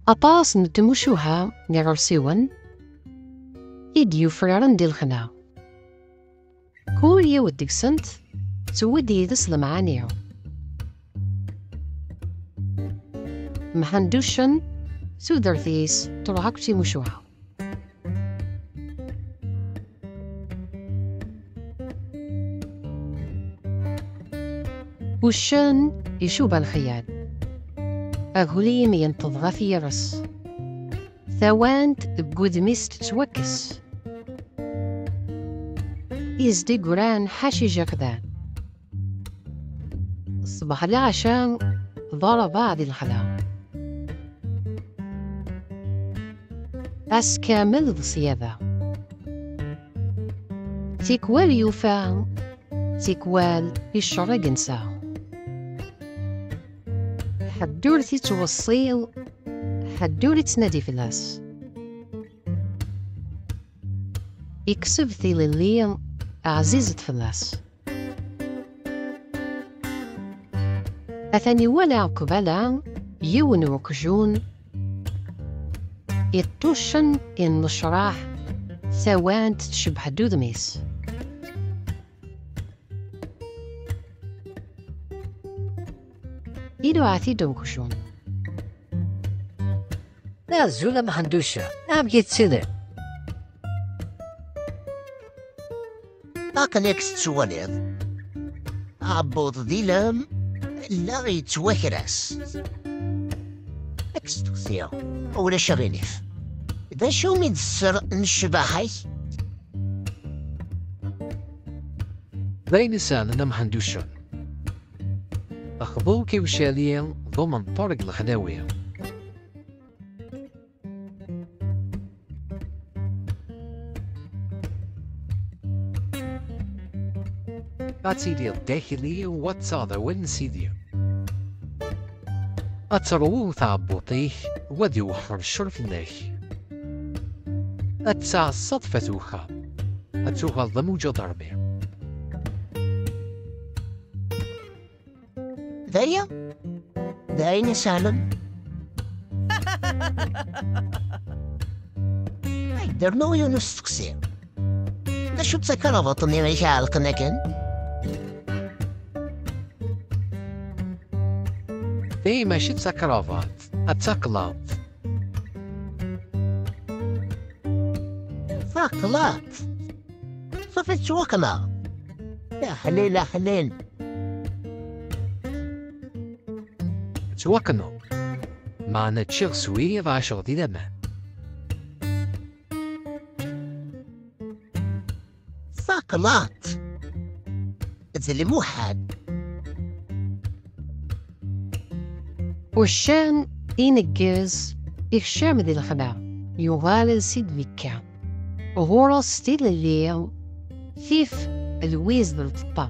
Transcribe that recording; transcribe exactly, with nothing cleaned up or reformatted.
Aṭas n tmucuha n iɣersiwen i d-yufraren di lexla. Kul yiwet deg-sent tewwi-d yid-s lemɛani. Mhenducen, tudert-is truḥ akk d timucuha. Uccen icuba lexyal. Aglim yenṭeḍ ɣef yiɣes. Tawant deg wudem-is tettwakkes. Izdigran ḥaci jaqdan. Ṣṣbeḥ leɛca d ṛṛebaɛ di lexla. Ass kamel d ṣṣyada. Tikwal yufa, tikwal iccerreg nsa. Ḥedd ur t-ittweṣṣi, ḥedd ur ittnadi fell-as. Ikseb tilelli ɛzizet fell-as. Atan iwala qbala yiwen uqjun iṭṭuccen i nnecraḥ, tawant tcebbeḥ-d udem-is. Iluɛa-t-id uqjun. Azul a Mḥenduca, amek i tettiliḍ? Aql-ak tettwaliḍ, aɛebbuḍ d ilem la yettwakras. Ad k-steqsiɣ, ulac aɣilif, d acu mi d sser n ccbaḥa-k? D ayen isehlen a Mḥenduca. Xḍu-k i ucali d umenṭur deg lexlawi. Ad tiliḍ d akli u ad taɣeḍ awal n Sidi. Ad terwu tɛebbuṭ-ik, u ad iweḥḥer ccer fell-ak. Ad tɛasseḍ fat uxxam, ad tuɣaleḍ am uǧadarmi. D aya? D ayen isehlen? Ay, d rnu yiwen usteqsi. D acu d takrabaṭ-nni i k-iɛelqen akken? Ti mačči d takrabaṭ, d taqlaṭ. Taqlaṭ? Ṣafi ttwakneɣ. Aḥlil, aḥlil. Ttwakneɣ. Meɛna ččiɣ swiɣ ɛaceɣ di laman. Taqlaṭ d lmuḥal. Uccen ineggez, ikcem di lexla, yuɣal-d si d-yekka. Ɣur-s tilelli, tif lwiz d lfeṭṭa.